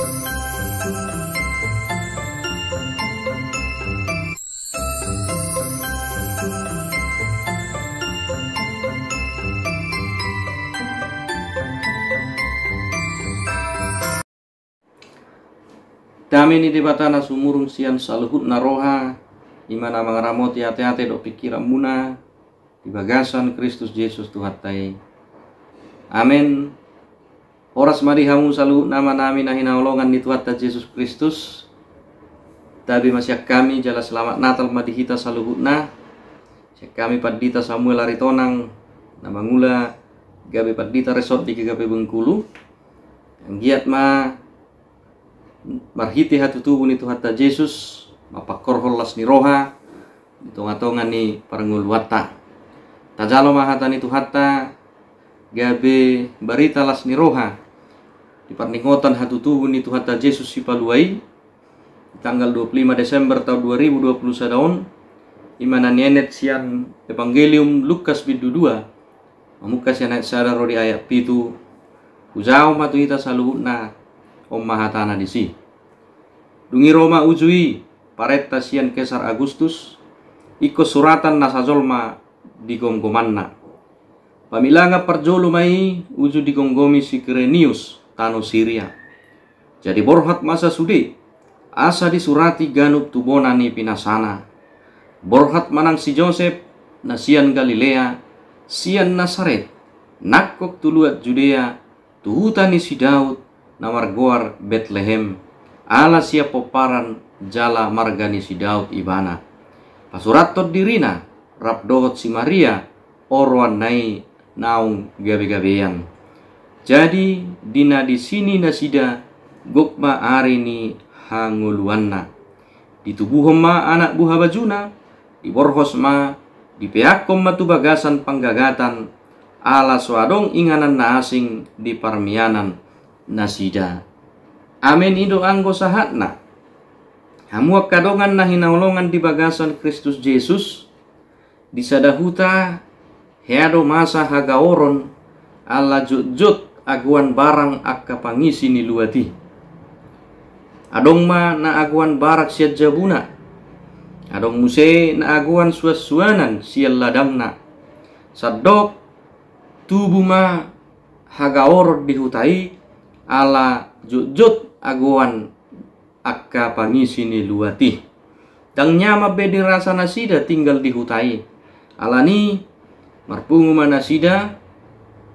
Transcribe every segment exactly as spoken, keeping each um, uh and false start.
Dame ni Debata na sumurung sian saluhutna roha, i ma na mangaramoti ateate dohot pingkiranmuna di bagasan Kristus Jesus Tuhanta i. Amen. Horas ma di hamu saluhutna amanami na hinaholongan ni Tuhanta Jesus Kristus. Tabe ma sian hami jala selamat Natal ma di hita saluhutna. Sian hami Pandita Samuel Aritonang na mangula gabe pandita resort di G K P Bengkulu. Anggiat ma marhite hatutubu ni Tuhanta Jesus mangkorhon las ni roha di tongatonga ni parngoluanta. Tajalo ma hata ni Tuhanta gabe barita las ni roha di parningotan hatutubu ni Tuhanta Jesus Sipalua i di tanggal dua puluh lima Desember taon dua ribu dua puluh sada on, i ma na nienet sian Evangelium Lukas bindu dua, mamungka sian ayat sada ro di ayat pitu. Hujaha ma tu hita saluhutna, on ma hatana disi. Dung i ro ma uju i parenta sian Kesar Agustus, ingkon suratan na sajolma di gomgomanna. Pamilangan parjolo ma i uju digomgomi si Kirenius, tano Siria. Jadi borhat ma sasude, asa disurati ganup tu bona ni pinasana. Borhat ma nang si Josep, na sian Galilea, sian Nasaret, nangkok tu luat Judea, tu huta ni si Daud, na margoar Betlehem, ala sian pomparan jala marga ni si Daud ibana. Pasurathon dirina, rap dohot si Maria, oroanna i naung gabegabean. Jadi di na disi ni nasida gok ma ari ni hangoluanna. Ditubuhon ma anak buhabajuna, diborhos ma, dipeakhon ma tu bagasan panggagatan, ala so adong inganan na asing di parmianan nasida. Amen. I do anggo sahatna. Hamu angka dongan na hinaholongan di bagasan Kristus Jesus, di sada huta hea do masa hagaoron, ala jotjot agoan barang angka pangisi ni luat i. Adong ma na agoan barak sian jabuna, adong muse na agoan suansuanan sian ladangna. Sandok tubu ma hagaoron di huta i, ala jotjot agoan angka pangisi ni luat i. Ndang nyaman be dirasa nasida tinggal di huta i. Alani, marpungu ma nasida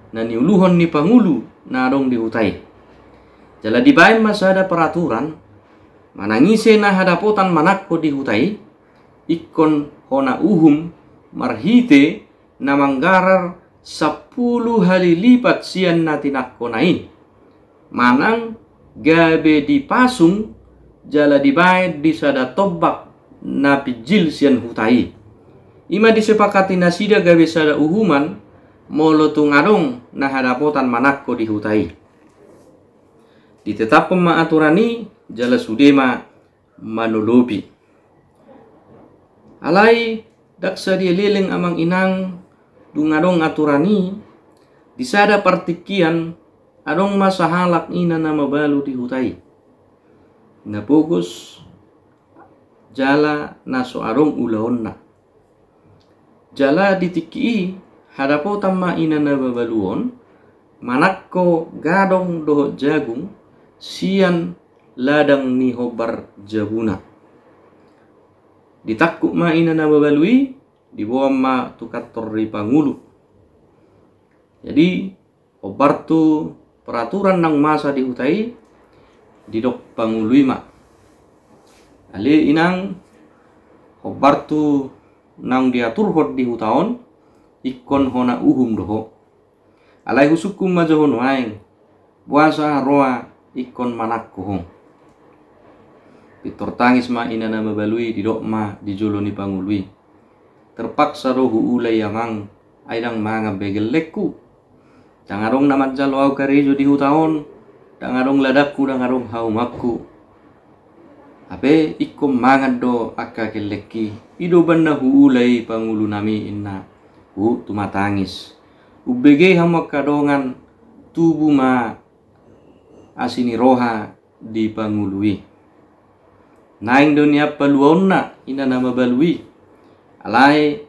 na niuluhon ni pangulu na adong di huta i. Jala dibaen ma sada peraturan, manang ise na hadapotan manangko di huta i, ingkon hona uhum marhite na manggarar sampulu hali lipat sian na tinangkona i, manang gabe dipasung jala dibaen di sada tombak na pinjil sian huta i. I ma disepakati nasida gabe sada uhuman, molo tung adong na hadapotan manangko di huta i. Ditetaphon ma aturan i, jala sude ma manolopi. Alai ndang sadia leleng amang inang, dung adong aturan i, di sada partingkian adong ma sahalak ina na mabalu di huta i, na pogos jala na so adong ulaonna. Jala di tingki i hadapotan ma ina na mabalu on manangko gadong dohot jagung sian ladang ni hombar jabuna. Ditangkup ma ina na mabalu i, diboan ma tu kantor ni pangulu. Jadi hombar tu peraturan naung masa di huta i, didok pangulu i ma, ale inang, hombar tu naung diaturhon di huta on, ingkon hona uhum do ho. Alai husungkun ma jo ho nuaeng, boasa roa ingkon manangko ho. Pintor tangis ma ina na mabalu i, didok ma di jolo ni pangulu i, terpaksa do huula i amang, ai ndang mangan be gellengku. Ndang adong na manjalo ahu karejo di huta on, ndang adong ladangku, ndang adong haumanku. Hape ingkon mangan do angka gellengki, i do umbahen na huula i pangulunami, inna. Huhut tumatangis. Umbege hamu angka dongan, tubu ma asi ni roha di pangulu i. Naeng do nian paluaonna ina na mabalu i. Alai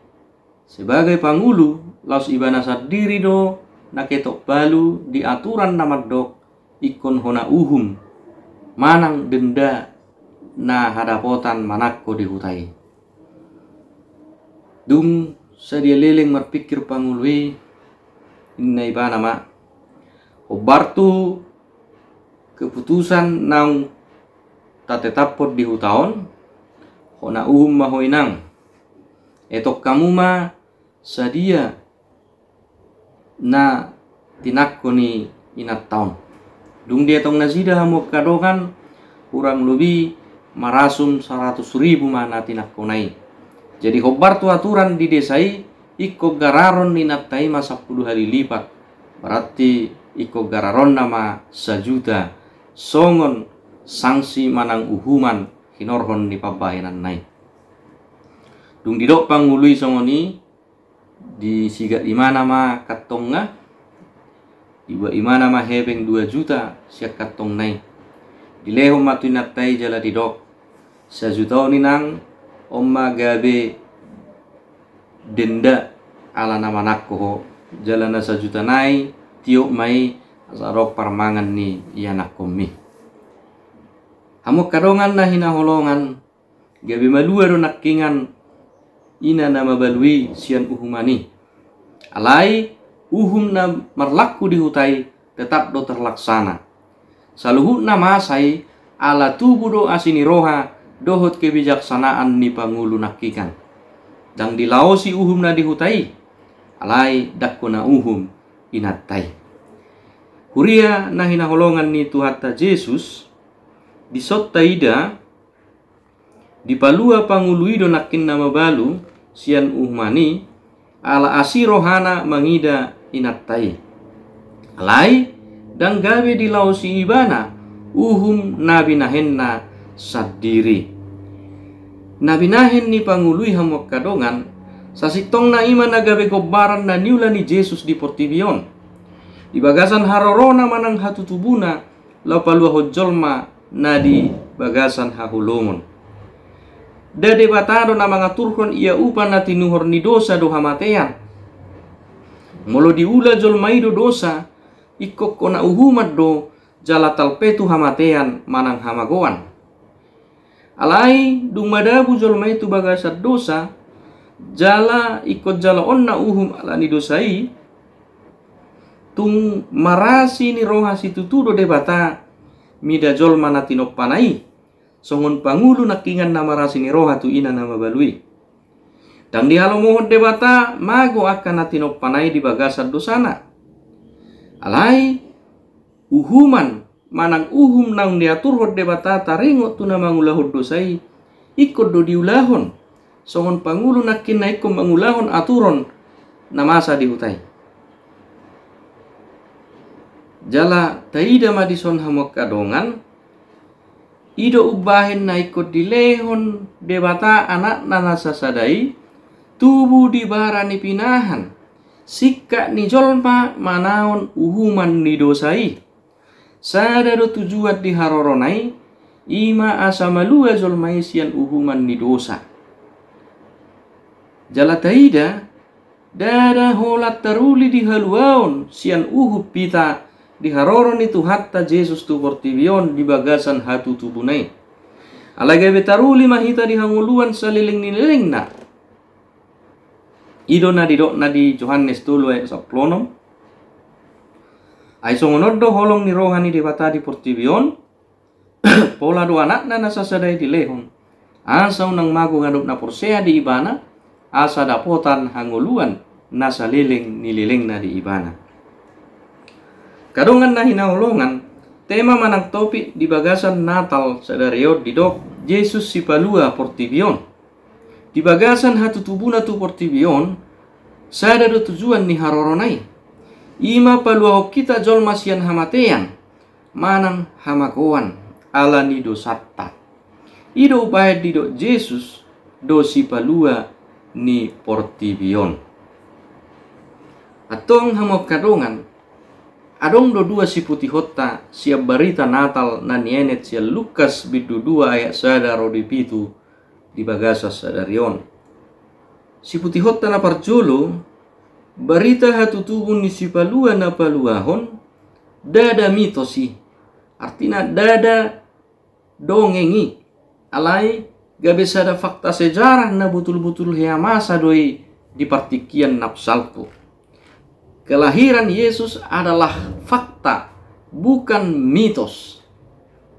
sebagai pangulu, laos ibana sandiri do na ketok palu di aturan na mandok ingkon hona uhum manang denda na hadapotan manangko di huta i. Dung sadia leleng marpingkir pangulu i, ninna ibana ma, hombar tu keputusan naung tatetaphon di huta on, hona uhum ma ho inang. Etok hamu ma sadia na tinangko ni inanta on. Dung dietong nasida hamu angka dongan, hurang lobi marasum saratus ribu ma na tinangkona i. Jadi hombar tu aturan di desa i, ingkon gararon ni inanta i ma sampulu hali lipat. Berarti ingkon gararonna ma sajuta, songon sanksi manang uhuman hinorhon ni pambahenanna i. Dung didok pangulu i songon i, disigat ibana ma kantongna, dibuat ibana ma hepeng dua juta sian kantongna i. Dilehon ma tu inanta i jala didok, sajuta on inang, on ma gabe denda ala na manangko ho, jala na sajuta nai tiop ma i asa adong parmangan ni ianakkonmi. Hamu angka dongan na hinaholongan, gabe malua do nangkingan ina na mabalu i sian uhuman i. Alai uhum na marlaku di huta i tetap do terlaksana. Saluhutna masa i ala tubu do asi ni roha dohot kebijaksanaan ni pangulu nangkingan. Ndang dilaosi uhum na di huta i, alai ndang hona uhum inanta i. Huria na hinaholongan ni Tuhanta Jesus, dison taida, dipalua pangulu i do nangkin na mabalu sian uhuman i, ala asi rohana mangida inanta i. Alai ndang gabe dilaosi ibana uhum na binahenna sandiri. Na binahen ni pangulu i, hamu angka dongan, sasintongna i ma na gabe gombaran na niula ni Jesus di portibi on. Di bagasan harorona manang hatutubuna, laho paluahon jolma na di bagasan haholomon. Nda Debata do na mangaturhon ia upa na tinuhor ni dosa do hamatean. Molo diula jolma i do dosa, ingkon hona uhuman do jala talpe tu hamatean manang hamagoan. Alai dung madabu jolma i tu bagasan dosa, jala ingkon jaloonna uhum ala ni dosa i, tung marasi ni roha situtu do Debata mida jolma na tinompana i, songon pangulu nangkingan na marasi ni roha tu ina na mabalu i. Ndang dihalomohon Debata mago angka na tinompana i di bagasan dosana. Alai uhuman manang uhum naung diaturhon Debata taringot tu na mangulahon dosa i, ingkon do diulahon, songon pangulu nangkin na ingkon mangulahon aturon na masa di huta i. Jala taida ma dison, hamu angka dongan, i do umbahen na ingkon dilehon Debata Anakna na sasada i tubu di bara ni pinahan, singkat ni jolma manaon uhuman ni dosa i. Sada do tujuan di harorona i, i ma asa malua jolma i sian uhuman ni dosa. Jala taida, ndada holan taruli di haluaon sian uhum hita di haroro ni Tuhanta Jesus tu portibi on di bagasan hatutubuna i. Alai gabe taruli ma hita di hangoluan saleleng ni lelengna. I do na didokna di Johannes tolu ayat sampulu onom. Ai songon on do holong ni roha ni Debata di portibi on, pola do Anakna na sasada i dilehon, asa unang mago ganup na porsea di Ibana, asa dapotan hangoluan na saleleng ni lelengna di Ibana. Angka dongan na hinaholongan, tema manang topik di bagasan Natal sadari on didok Jesus Sipalua portibi on. Di bagasan hatutubuna tu portibi on, sada do tujuan ni harorona i. I ma paluahon hita jolma sian hamatean manang hamagoan ala ni dosanta. I do umbahen didok Jesus do Sipalua ni portibi on. Antong, hamu angka dongan, Adong do dua siputihonta sian barita Natal na nienet sian Lukas bindu dua ayat sada ro di pitu di bagasan sadari on. Siputihonta na parjolo, barita hatutubu ni Sipalua na paluahon, ndada mitos i. Artina ndada dongeng i, alai gabe sada fakta sejarah na botul-botul hea masa do i di partingkian na salpu. Kelahiran Yesus adalah fakta, bukan mitos,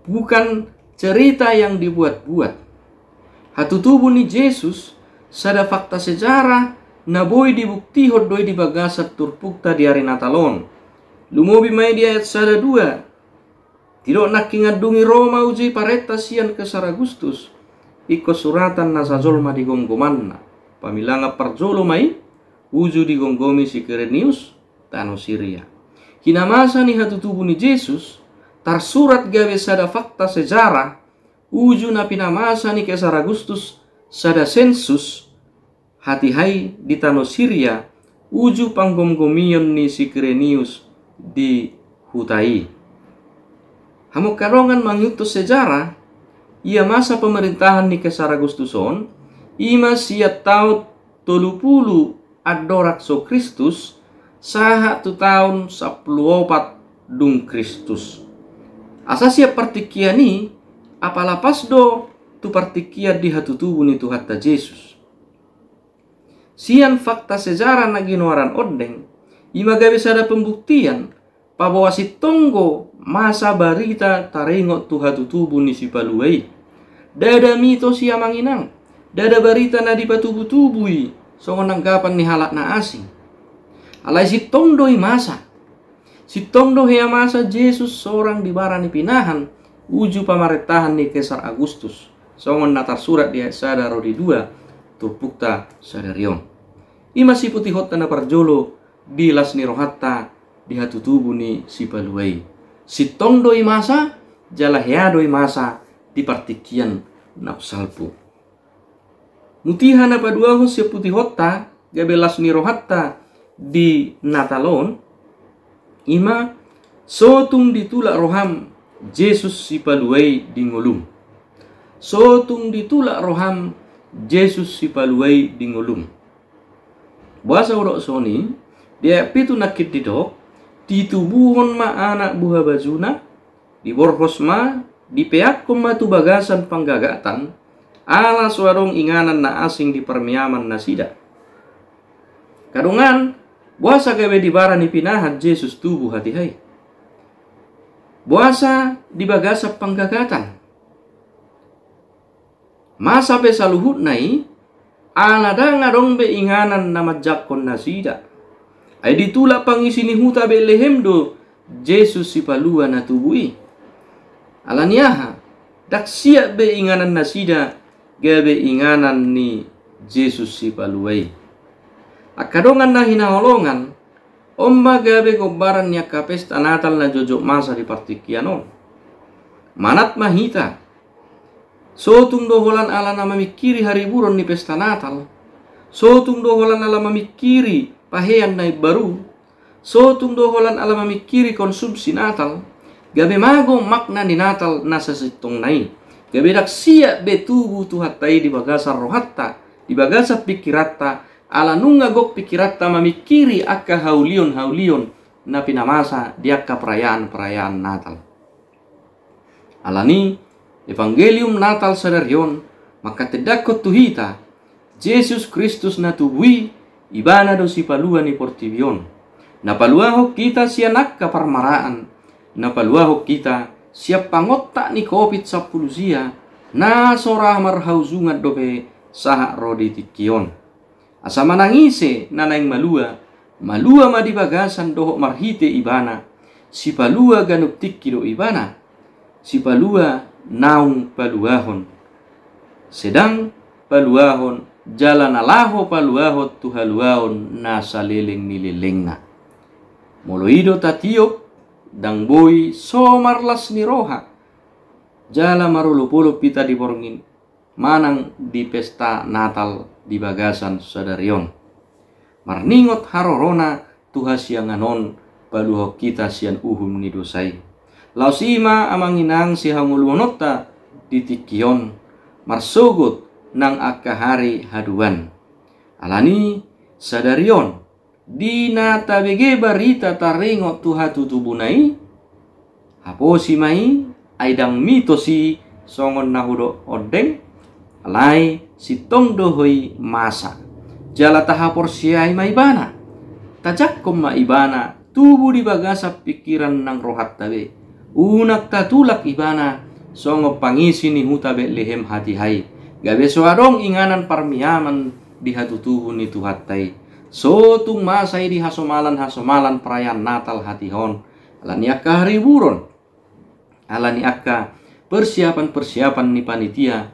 bukan cerita yang dibuat-buat. Hatutubu ni Jesus sada fakta sejarah na boi dibuktihon do i di bagasan turpukta di ari Natal on. Lumobi ma i di ayat sada dua. Didok nangkin andung i ro ma uju i parenta sian Kesar Agustus, ingkon suratan nasa jolma di gomgomanna. Pamilangan parjolo ma i, uju digomgomi si Kirenius, tano Siria. Hinamasa ni hatutubu ni Jesus, tarsurat gabe sada fakta sejarah, uju na pinamasa ni Kesar Agustus sada sensus, hatiha i di tano Siria, uju panggomgomion ni si Kirenius di huta i. Hamu angka dongan, mangihuthon sejarah, ia masa pemerintahan ni Kesar Agustus on, i ma sian taon tolu pulu andorang so Kristus, sahat tu taon sampulu opat dung Kristus. Asa sian partingkian i, apala pas do tu partingkian di hatutubu ni Tuhanta Jesus. Sian fakta sejarah na ginoaran ondeng, i ma gabe sada pembuktian, paboa sintong do masa barita taringot tu hatutubu ni Sipalua i. Ndada mitos i amang inang, ndada barita na dipatubu-tubu i, songon anggapan ni halak na asing. Alai sintong do i masa. Sintong do hea masa Jesus sorang di bara ni pinahan, uju pamarentahan ni Kesar Agustus. Songon na tarsurat di ayat sada ro di dua, turpukta sadari on. I ma siputihonta na parjolo di las ni rohanta di hatutubu ni Sipalua i. Sintong do i masa, jala hea do i masa di partingkian na salpu. Mutiha na paduahon sian putihonta, gabe las ni rohanta di Natal on, i ma, so tung ditulak roham Jesus Sipalua i di ngolum. So tung ditulak roham Jesus Sipalua i di ngolum. Boasa hudok songon i? Di ayat pitu nangkin didok, ditubuhon ma anak buhabajuna, diborhos ma, dipeakkon ma tu bagasan panggagatan, ala so adong inganan na asing di parmeaman nasida. Angka dongan, boasa gabe di bara ni pinahan Jesus tubu hatiha i? Boasa di bagasan panggagatan? Masa pe saluhutna i, ala ndang adong be inganan na manjangkon nasida. Ai ditulak pangisi ni huta Betlehem do Jesus Sipalua na tubu i. Ala ni aha? Ndang siap be inganan nasida gabe inganan ni Jesus Sipalua i. Angka dongan na hinaholongan, on ma gabe gombaran ni angka pesta Natal na jotjot masa di partingkian on. Manat ma hita. So tung do holan ala na mamingkiri hariburon ni pesta Natal. So tung do holan ala mamingkiri pahean na imbaru. So tung do holan ala mamingkiri konsumsi Natal. Gabe mago makna ni Natal na sasintongna i. Gabe ndang siap be tubu Tuhanta i di bagasan rohanta, di bagasan pingkiranta, ala nunga gok pingkiranta mamingkiri angka haulion-haulion na pinamasa di angka perayaan-perayaan Natal. Ala ni, Evangelium Natal sadari on manghatindanghon tu hita, Jesus Kristus na tubu i, Ibana do Sipalua ni portibi on. Na paluahon hita sian angka parmaraan, na paluahon hita sian pangontak ni Covid sampulu sia, na so ra marhaujungan dope sahat ro di tingki on. Asa manang ise na naeng malua, malua ma di bagasan dohot marhite Ibana. Sipalua ganup tingki do Ibana. Sipalua naung paluahon. Sedang paluahon, jala na laho paluahon tu haluaon na saleleng ni lelengna. Molo i do tatiop, ndang boi so marlas ni roha, jala marolop-olop hita di borngin, manang di pesta Natal di bagasan sadari on. Marningot harorona tu hasiangan on, paluahon hita sian uhum ni dosa i. Laos i ma amang inang sihangoluhononta di tingki on, marsogot nang angka ari haduan. Alani sadari on, di na tabege barita taringot tu hatutubuna i, haposi ma i, ai ndang mitos i songon na hudok ondeng, alai sintong do ho i masa. Jala tahaporseai ma ibana, tajangkon ma ibana, tubu di bagasan pingkiran nang rohanta be. Unang tatulak ibana songon pangisi ni huta Betlehem hatiha i, gabe so adong inganan parmiaman di hatutubu ni Tuhanta i. So tung masa i di hasomalan-hasomalan perayaan Natal hatiha on, alani angka hariburon, alani angka persiapan-persiapan ni panitia,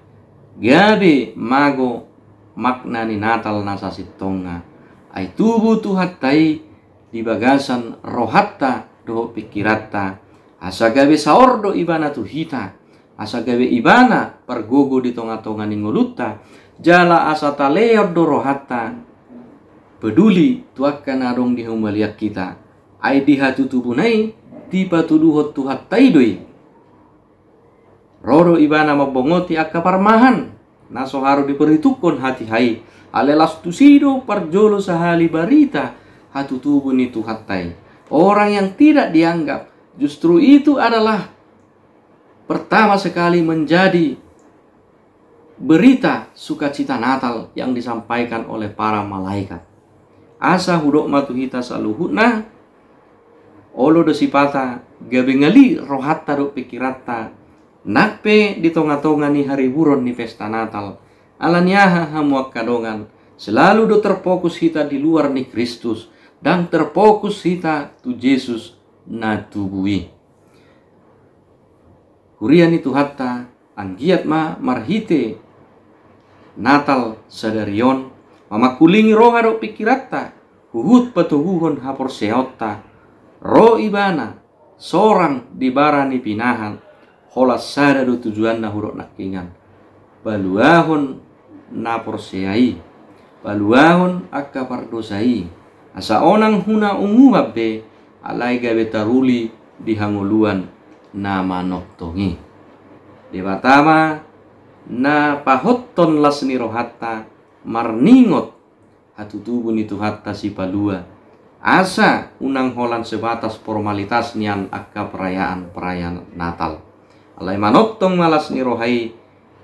gabe mago makna ni Natal na sasintongna. Ai tubu Tuhanta i di bagasan rohanta dohot pingkiranta, asa gabe saor do ibana tu hita, asa gabe ibana pargogo di tonga-tonga ni ngolunta, jala asa taleon do rohanta peduli tu angka na adong di humaliang hita. Ai di hatutubuna i dipatuduhon Tuhanta i do i. Ro do ibana mambongoti angka parmahan na so haru diperhitungkon hatiha i, alai laos tusi do parjolo sahali barita hatutubu ni Tuhanta i. Orang yang tidak dianggap, justru itu adalah pertama sekali menjadi berita sukacita Natal yang disampaikan oleh para malaikat. Asa hudok ma tu hita saluhutna, olo do sipata gabe ngali rohanta dohot pingkiranta nang pe di tonga-tonga ni hariburon ni pesta Natal. Alani aha hamu angka dongan, selalu do terfokus hita di luar ni Kristus, ndang terfokus hita tu Jesus na tubu i. Huria ni Tuhanta, anggiat ma marhite Natal sadari on mamangkulingi roha dohot pingkiranta, huhut patoguhon haporseaonta. Ro ibana sorang di bara ni pinahan, holan sada do tujuanna hudok nangkiningan: paluahon na porsea i, paluahon angka pardosa i, asa unang huna unguman be, alai gabe taruli di hangoluan na manongtong i. Debata ma na pahothon las ni rohanta marningot hatutubu ni Tuhanta Sipalua, asa unang holan sebatas formalitas nian angka perayaan-perayaan Natal. Alai manongtong ma las ni roha i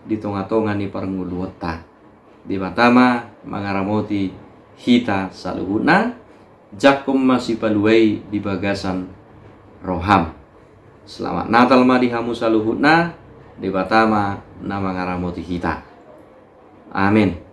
di tonga-tonga ni parngoluonta. Debata ma mangaramoti hita saluhutna, jangkon ma Sipalua i di bagasan roham. Selamat Natal ma di hamu saluhutna, Debata ma na mangaramoti hita. Amen.